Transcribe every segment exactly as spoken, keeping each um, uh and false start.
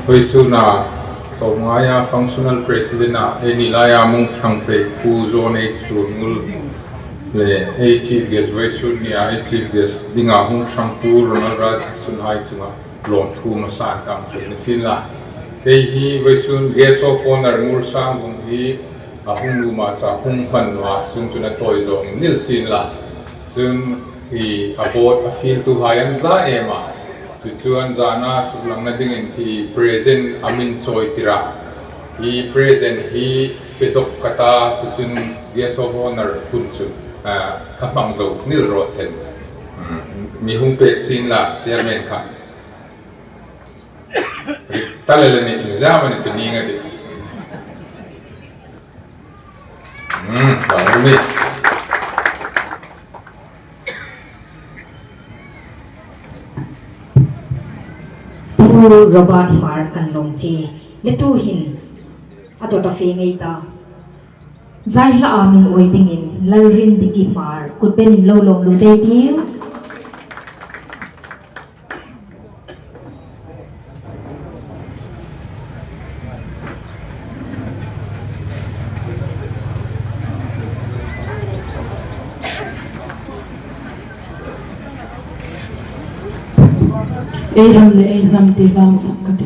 Vaisuna, Thomngaiya Functional President a, eini laiya mungthang pei Pu John H Lungul le, ei Chief Guest vaisun nia, ei Chief Guest dinga hungthang Pu Ronald Rajasun hai chunga lawmthu masan kang thei nasin la. Kei hi vaisun Guest of Honor Ngulsang Vung hi ahung luma cha hung hman nua, chun chun atoi zong nil sin la. Chun hi a board a field tu hai an za ema. Chuchuan zana suklang na dingin hi present amin choi tira. Hi present hi pedok kata chuchun Guest of Honor hun chun, ah, ka mang zo nil ro sen. Hmm, mi hung pek sin la chairman kha. Rik talele ni in zama ni chini nga di. Hmm, ba mi. Pu Robert Hmar kan lawm che, le tu hin, a to ta fe ngei ta. Zai hla a min oi dingin, Lalrin Diki Hmar, kut ben in lo lawm lu dei tiu. Ei ram le ei nam ti lam sak ka ti.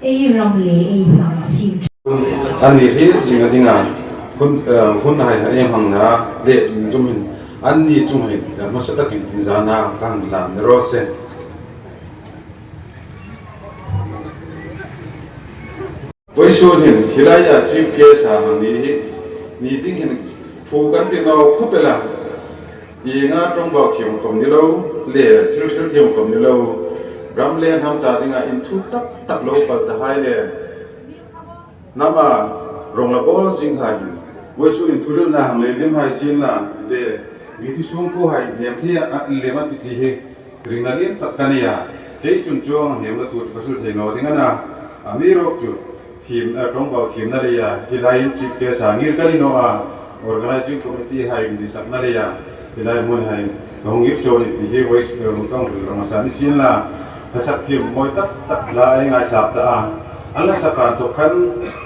Ei ram le ei lhang sim. Ani hi jing a dinga hun, eh, hun hai hai hang na le jum hin ani chung hin, eh, masa takin jana kang dan rose. Voisun hin hilai a chief guest a hang ni hi, ni ding hin phu kan ti nau khop e la. Inga tongbau thiam khom ni lo, le thil thil thiam khom ni lo. Ram le nam ta dinga in thu tak tak lo pal ta hai le. Nama rong la bol jing hai hin. Voisun in thu lil na hang le lim hai sin na le. Mi thu sung ko hai niam thi a le ma ti ti hi. Ring na lian tak ka nei a, kei chun chuang hnemna thu chu ka hril thei naw ding a na. Amiruokchu thim, eh, ṭawngbau thimna leia, hi lai in chief guest a ngir ka ni naw a, organizing committee hai in disakna leia, hi lai hmun hai ka hung ngir chuan i ti hi voice, eh, ka hung hril rawng a sa ni sien la, hla sak thim mawi tak tak la ei ngaithlak ta a. An hla sak a inthawk khan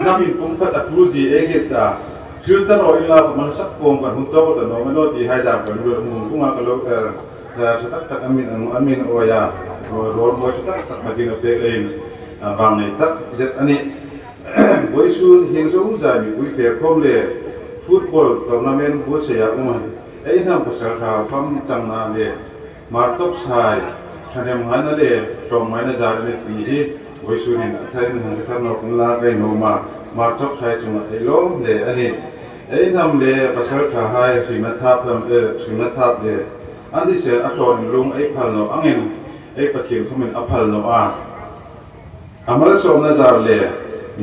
nam in pumkhat a ṭul zie ei hriet ta a, hril ta naw inla khawm an hla sak pawm kan hun tawk ta naw maw ti hai dam kan hril hung hung a ka lo, eh, Eh, ṭha tak tak an min, an min awi a, rawl mawi ṭha tak tak Pathian a pek leiin, ah, vang nei tak zet a nih. Vawisun hieng zo zai mipui fe khawm le football tournament buatsaih a um a, ei hnam pasalṭha fam changna le Hmar Tops hai ṭhahnem ngaina le hlawm ngaina zar a ni ti hi vawisun in a tharin hang ka thar nawk inla ka inhawm a, Hmar Tops hai chunga ei lawm le a nih. Ei hnam le pasalṭha hai hringna thap lam, eh, hringna thap le an thisen a thlawnin lung ei phal naw angin, ei Pathian khawmin a phal naw a. A malsawmna zar le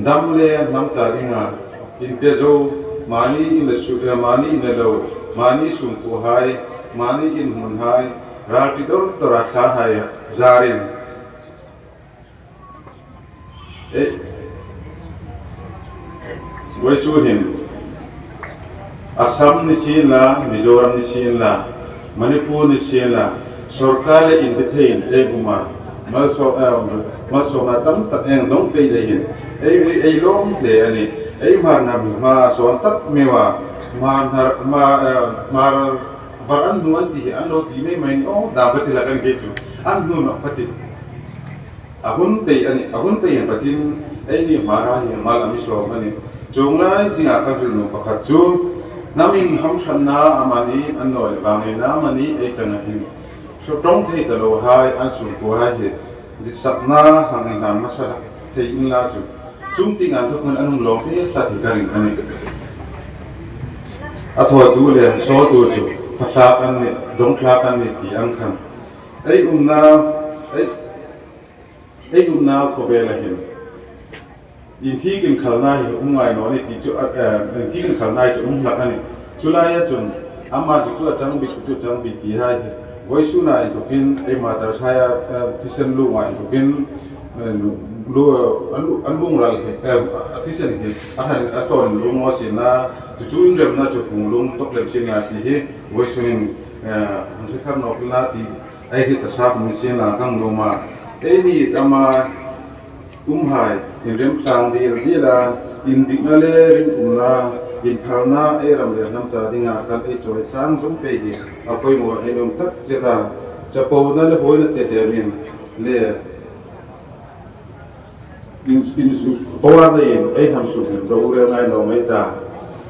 dam le hnam ta dinga inpe zo, mani in le su, eh, mani in le lo, mani sungkuo hai, mani in hmun hai, ral ti dawr dawr a thlan hai zarin, Eh, vawisun hin Assam ni sien la, Mizoram ni sien la, Manipur ni sien la, sawrkar le inbe theiin ei um a, malsawm, eh, malsawmna tam tak ei dawng pei dei hin ei, ei, ei lawm hle a nih. Ei Hmar hnam hi hma sawn tak meuh a, Hmar, Hmar, eh, Hmar var an hnu an ti hi an lo ti mai mai ni aw, dam ka ti hlak a ni kei chu, an hnu nawh ka ti. A hun pei a nih, a hun pei hin Pathian eini Hmar a hi mal a mi sawm a nih. Chuong lai zinga ka hril nuom pakhat chu, hnam inhamhratna amani, annawleh vangngeina amani ei changa hin ṭawng thei ta lo hai, an sungkuo hai hi ditsakna hang inhlan hmasa thei inla chu, chung tienga inthawk hun an hung lawm thei tlat hi ka ring a nih. A thawtu le sawltu chu fathlak an nih, dawngthlak an nih ti ang khan. Ei umna, ei, ei umna khawvel a hin Inthi kinkhalna hi um ngai nom e ti chu, a, eh, inthi kinkhalna hi chu um hlak ahi. Chulai a chun, ama chu chu achang bik, chu chu achang bik ti hai hi. Voisun a inthok in, ei Martyrs' High a, eh, thisen lung a inthok in, eh, lu, a lu, a lungral hi, eh, a thisen hi, a han, a ton lung mo sin a, chu chu inremna chu pung lung tok lem sin a ti hi, voisun in, eh, hung thethar nok na ti, ei hi ta sa kum sin a kang lum a. Ei ni ama, um hai, inrem tlang dil dil a, indikna le rinumna, inkhalna, ei ram le hnam ta ding a, kan ei choi tlang jong pei hi, a poimo a nei um tak zet a, chapouna le hoina te te min, le in, in su, power le in, ei hnam su min, ro u le ngai lo mai ta.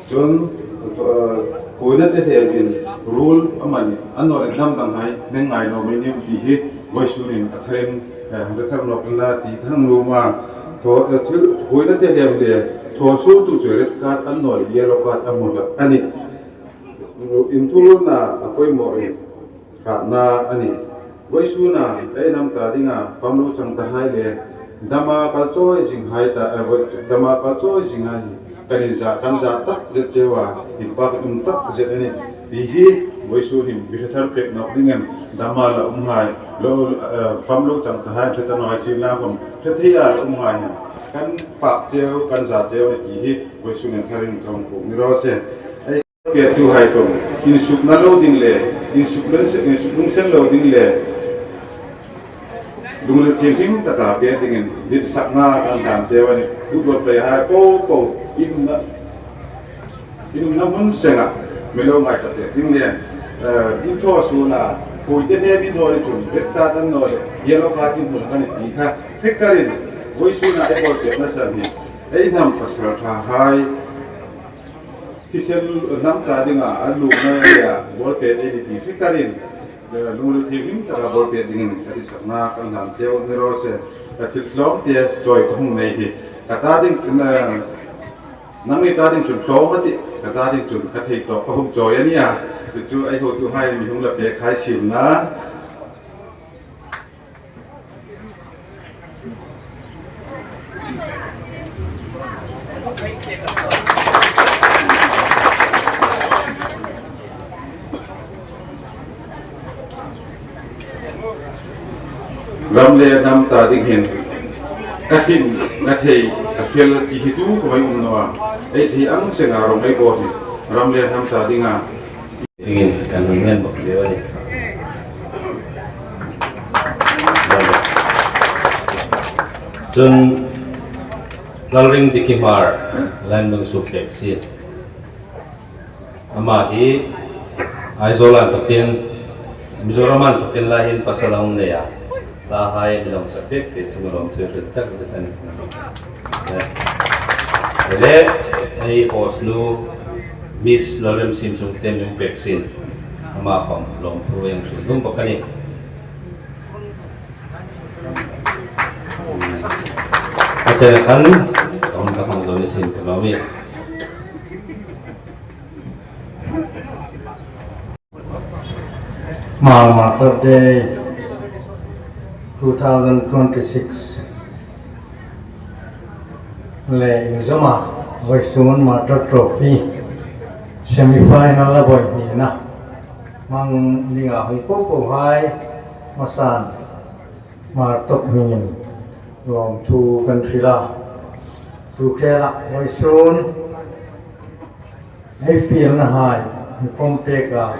Chun, eh, hoina te le min, rule amani, anoi le hnam dang hai, nei ngai lo mai ni ti hi, voisun in a thain, eh, hung thethar nok na ti thang lum a, tho, eh, thil, hoina te lem le, tho su tu chu red card anoi le yellow card amu la, ani. In thu na a poimo in, khat na ani. Voisun a, ei nam ta ding a, pamlo chang ta hai le, dam a kal choi jing hai ta, eh, voi, dam a kal choi jing hai. Kan in ja, kan ja tak zet cheu a, in pa kan um tak zet ani. Ti hi, voisun hin, mi thethar pek nok ding in, dam a la um hai, lo, eh, pamlo chang ta hai, thethar noi sin la khom, thethei a la um hai hin. Kan pak cheu, kan ja cheu ni ti hi, voisun hin tharin thong pu ni ro se. Ei, pia tu hai khom, insukna lo ding le, insuk lungsen, insuk lungsen lo ding le, Lunglut thianghlim taka pe dingin, ditsakna kan dan cheu ani, football player hai po po, inna, inna mun senga, melo ngai sa pe ding le, eh, in tho suna, pui te he min tho ni chun, bet ta tan no le, yellow card in mun kan ti kha, thik karin, voisuna e bol pe na san hi, ei nam pasal tha hai, thisen nam ta dinga, a lungna ya, bol pe te ni ti, thik karin, Lunglut thianghlim taka bol pe dingin ka ditsakna kan dan cheu ni ro se. Ka thil lhom te choi ka hung nei hi. Ka ta ding, eh, nangni ta ding chun lhom ati, ka ta ding chun ka thei to ka hung choi ani a. Chu ei hotu hai mi hung la pe khai sim na. Ram le nam ta ding hin, ka hin, ka thei, ka fel ti hi tu ka mai um no a, ei thei ang senga rong ei bol hi, ram le nam ta ding a. Tingin kan hung ngen bok leo ni. Chun Lalring Dikimar, Lainbung Suprek si. Ama hi Aizawl a tokin, Mizoram a tokin lai hin pasal a hung nei a. Lahai midang sa pek pek chu lom thu rit tak zet ani. Le, ei host nu Miss Lalrem Simsung te min pek sin ama khom lom thu yang thu lum pakani. Acha kan hom ka hong doni sin ka lomi. Martyrs' Day two thousand twenty-six le injoma voisun Martyrs' Trophy semi-final a boi ni na mang ninga hung po po hai masan Martyrs' hmingin lom thu kan hril a. Chu khela voisun Ei fielna hai, hung pom pek a,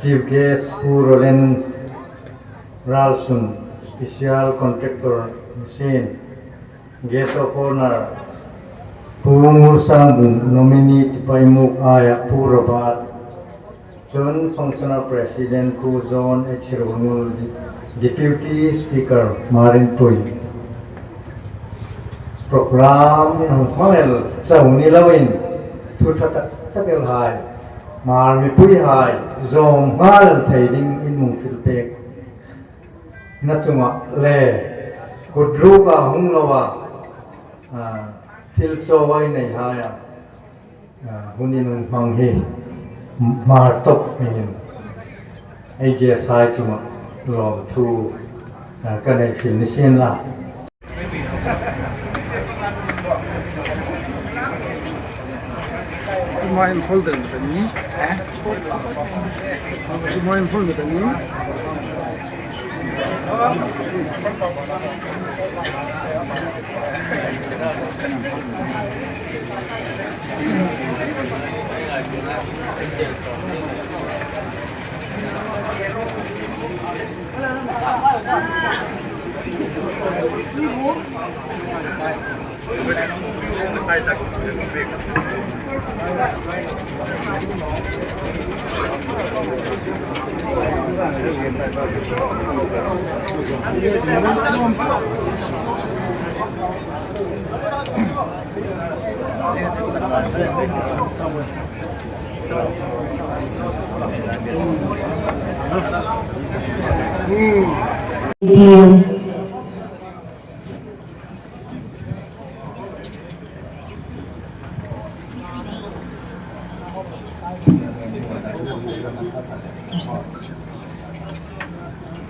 Chief Guest Pu Roland Ralsun, Special Contractor Machine, Guest of Honor, Pu Ngursangbung, Nominee Tipaimukh aia Pu Robert, Chun Functional President Pu John H. Ronul, Deputy Speaker Marinpui. Program in hung hmang el chau ni loin, thu tha tak tak el hai, Hmar mipui hai, zom nghal thei ding in hung fil pek. Na chunga le, kut ruk a hung lo a, a, thil chawai nei hai a. A, hun in hung hmang hi, Hmar top in, ei guest hai chunga lawmthu, a, ka nei hril ni sien la. Sumai Imphal dan tani. Sumai Imphal dan tani.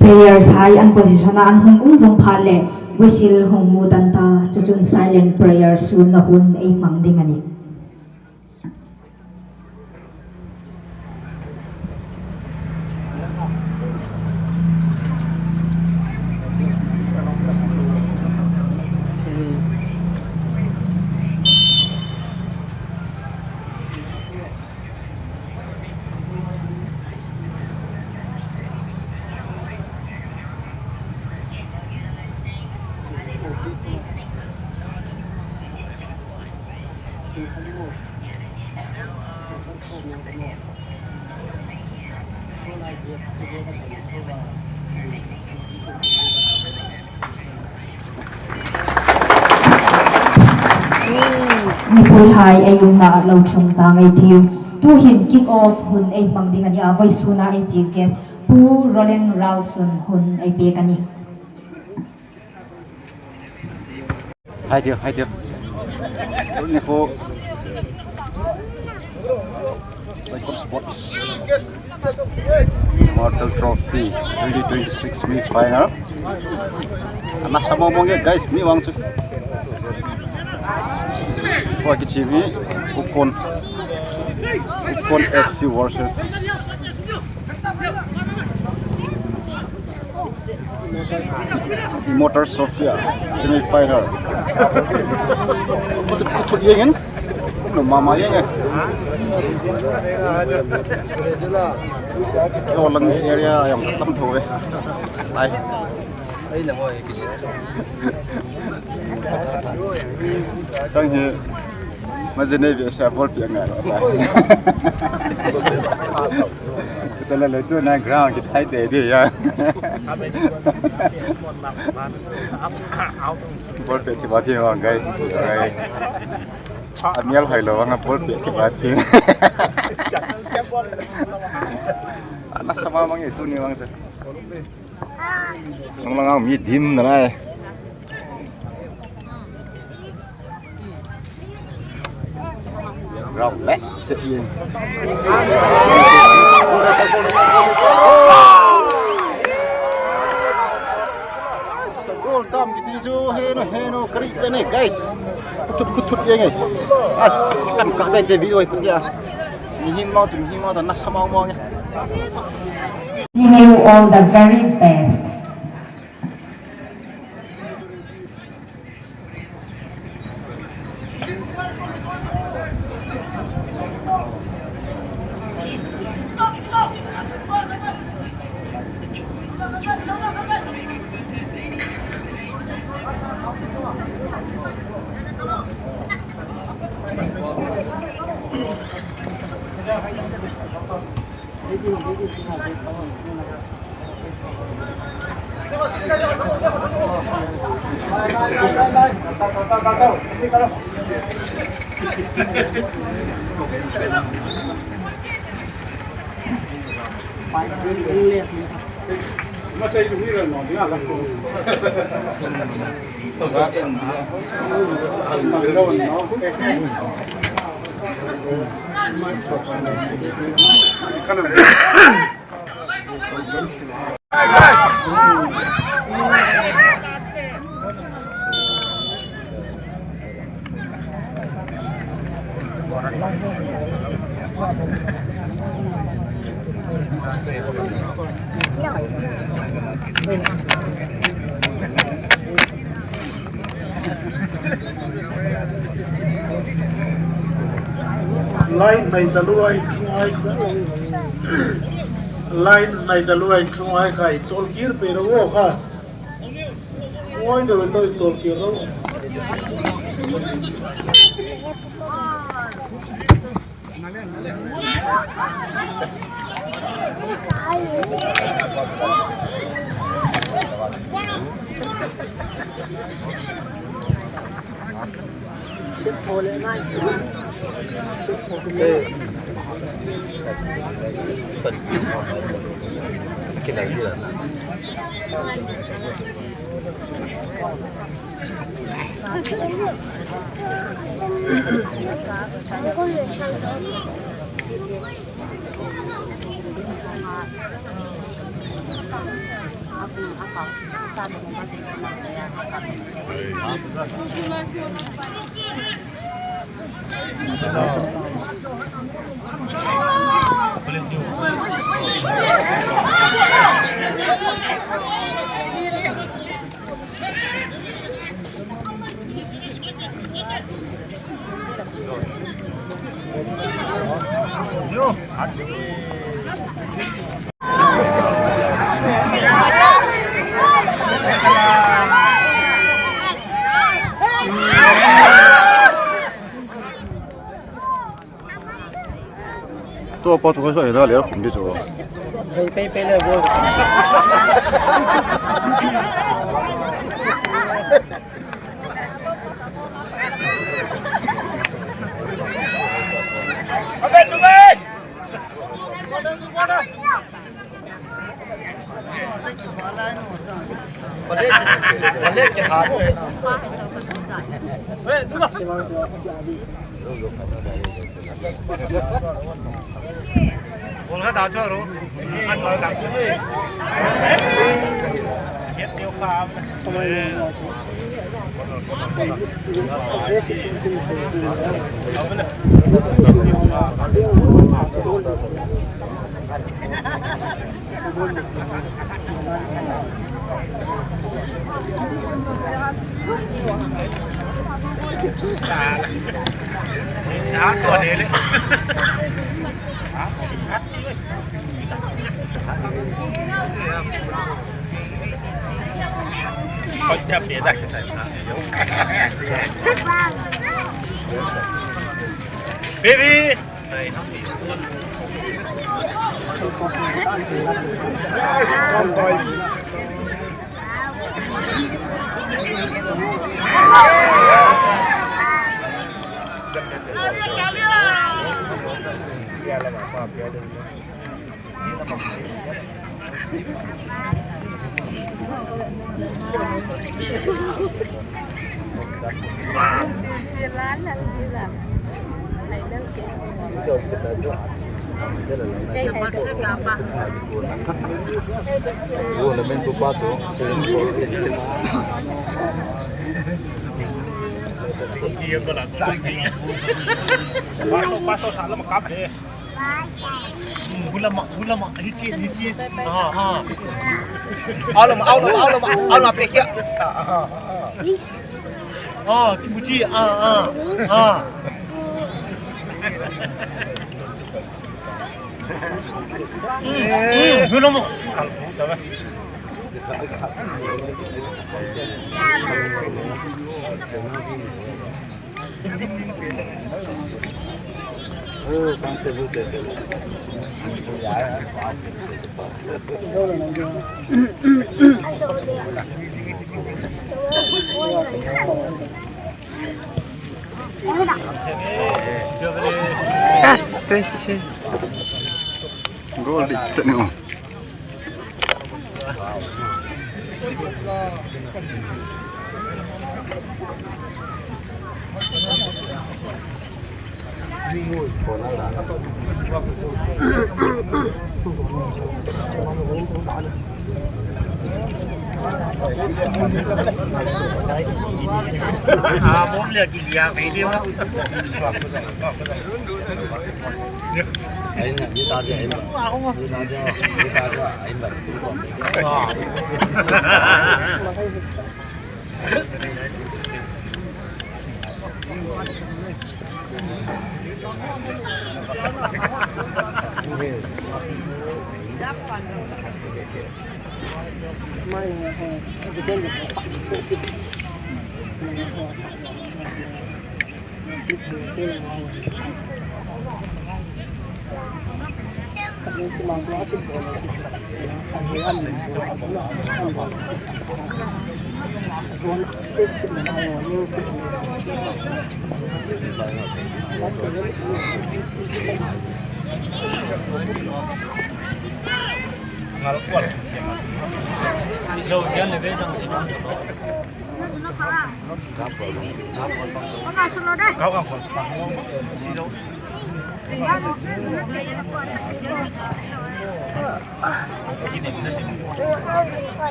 Players hai an position a an hung um vang phat le whistle hung mu tan ta, chuchun silent prayer sunna hun ei mang ding ahi. Mipui hai ei umna a lo thum ta ngai tiu. Tuhin kick off hun ei mang ding ahi a, vaisuna ei chief guest Pu Roland Ralson hun ei pek ahi. Hai tiu, hai tiu. Tuni khu Saikul Sports Immortal Trophy twenty twenty-six semi final. Ana sama mong ye guys, mi vang chu. Ko kichi mi Ukon. Ukon F C versus Immortal Sofia, semi-final. Kuthut, kuthut jeng in. Kumno mama jeng e. Yo lang area jong tam tho ve. Ai. Ai na hoi kisi. Sang hi. Majene ve sa ball pi anga. Kita la le tu na ground kita hai de de ya. Ball pe thi ba thi ma gai. Gai. Amial hai lo anga ball pe thi ba thi. Ana sama mang e tuni mang sa. Nang lang ang mi dim na lai. Ground le se yin. Goal tam kiti chu heno heno kari chane guys. Kuthut kuthut jeng e. As kan ka be de video ai kutia. Mihin mau tu mihin mau ta na sama mau nge. Wishing you all the very best. Line nai talu ai thu ai. Line nai talu ai thu ai kai tol kir pe ro kha. Oi, no, no, tol kir ro. Tua pa chu ka soi na le khum di chu. Pei, pei, pei le bo. Baby! Pato, pato, salam kap de. Hmm, hulama, hulama, hichi, hichi. Ha, ha. Aulama, aulama, aulama, aulama, pekia. Ah, kimuchi, ah, ah, ah. Hmm, hmm, hulama. Goal di chanu.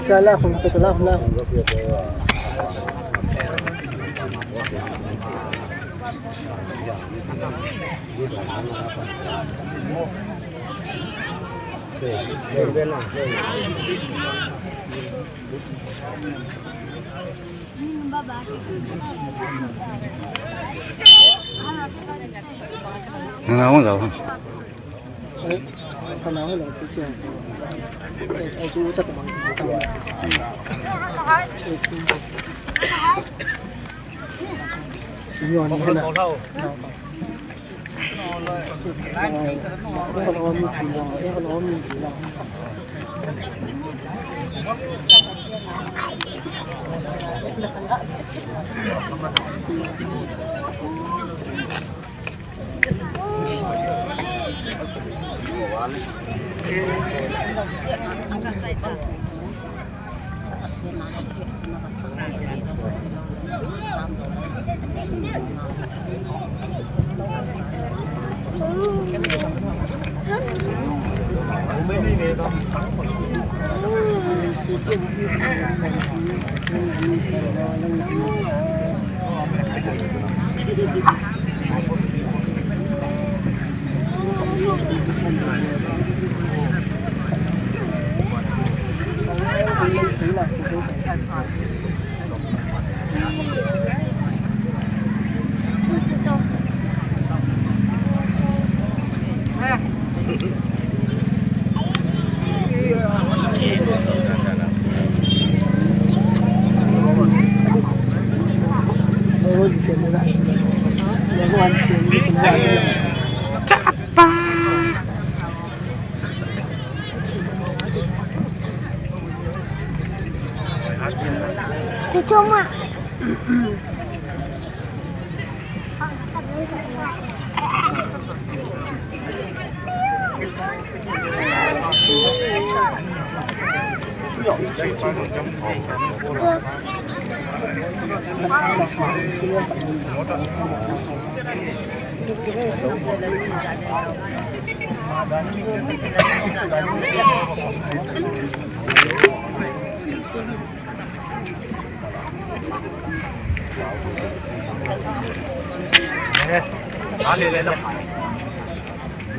Chala khun, chala khun. Nana wang zau. Cucu mak.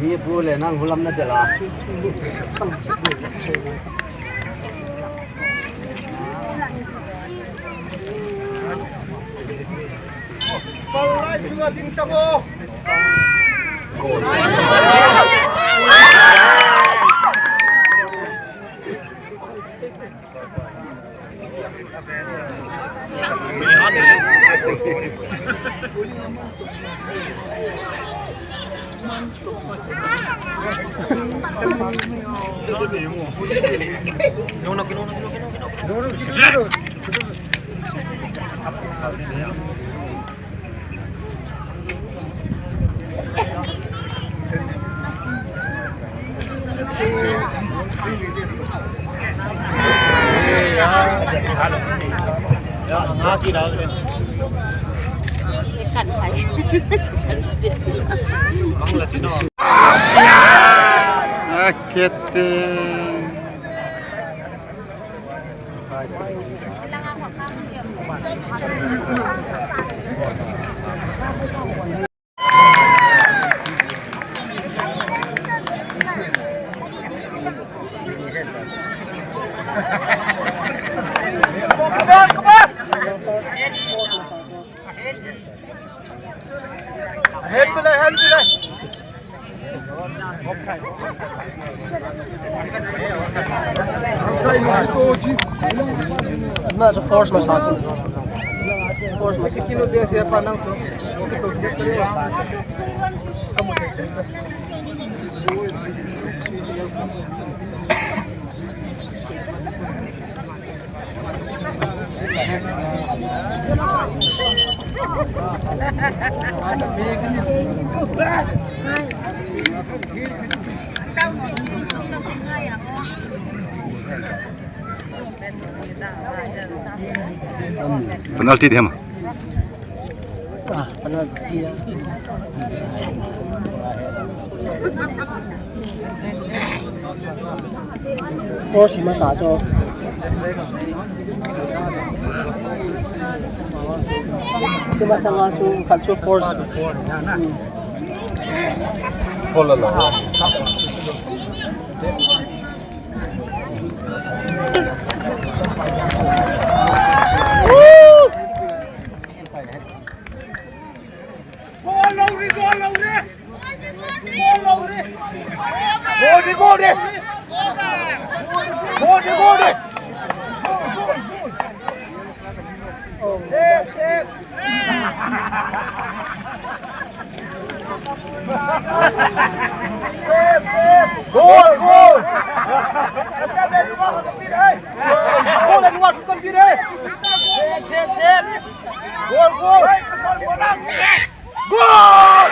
Ni pu le nang hulam na tela. Akete. Ahead pila, ahead pila. Force masa. Force masa. Penalty dia mah. Ah, penalty. Force masa cho. Masa nga cho, khat cho force. Foul lo. Gol, gol, gol. Gol, gol, gol. Gol, gol, gol. Save, save. Save, save. Gol, gol. Gol, gol. Save, save, save. Gol, gol. Gol!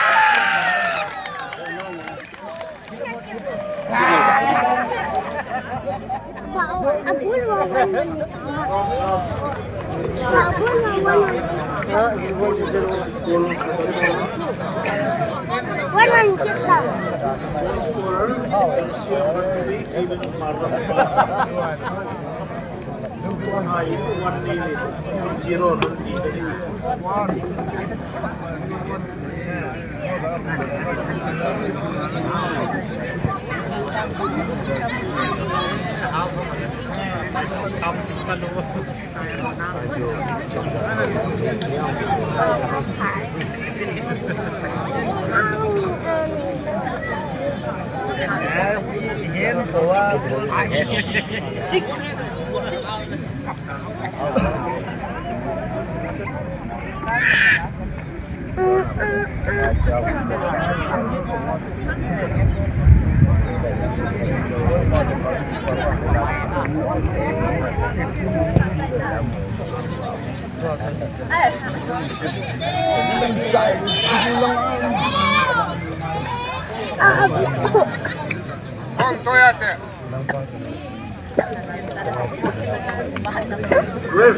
Ref.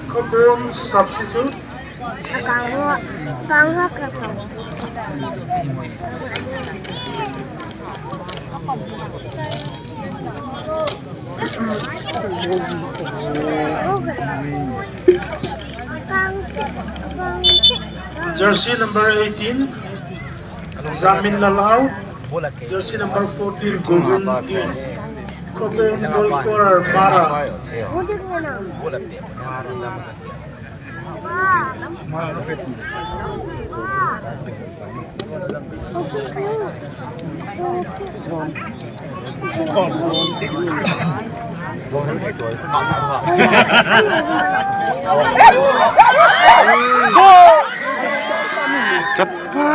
Khokon substitute. Jersey number eighteen, Zamin Lalao. Jersey number fourteen, Govind T. Khokon goal scorer, Mara. Goal! Chapa!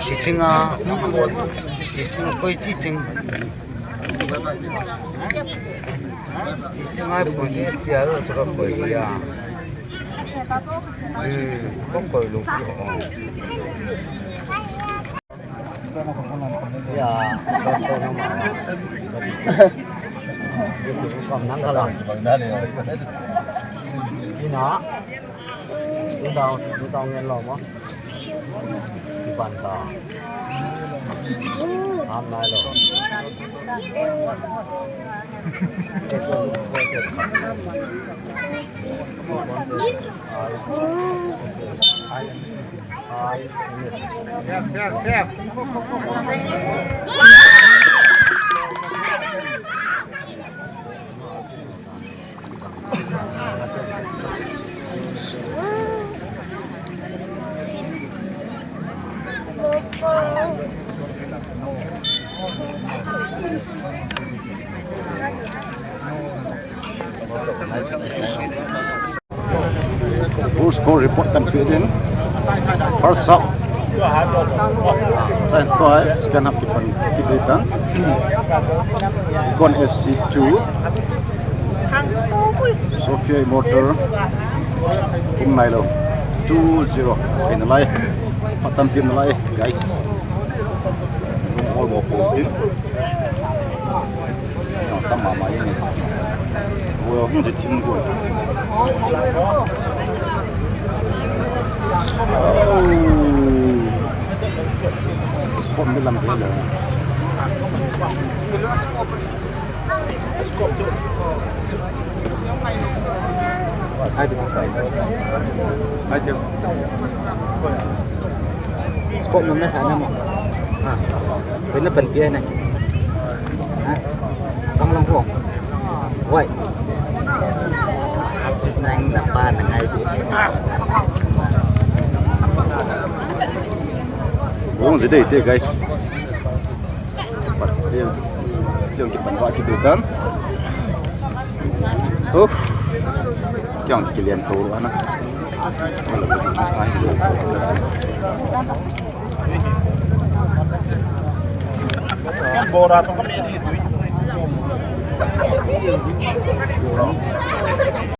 Chichinga, chichinga koi chiching. Chichinga pun tia lo chaka koi ya. Hmm, koi lo. Ya, kong nang kalang. Ina. Lu tao, lu tao ngen lo mo. Kipan ta. Ham nai lo. Full score report kan pe ding. First half. Chai to ai, second half kipan kit ding tan. Kon F C two. Sofia Immortal. Um nai lo. Two zero. Kei na lai. Phat tampi na lai, guys. All ball po tin. Tam mama ini. Wo, hung je chin go. Oh. Sport ni lam de la. Hai de. Hai de. Sport ni na sa na mo. Ha. Pwede na panpian na. Ha? Tang lang po. Wai. Nang napa na ngai di. Wong si dei te, guys. Pat, yung, yung kipan wa kitu dan. Uf. Kyang kilian tu ana. Bora tu.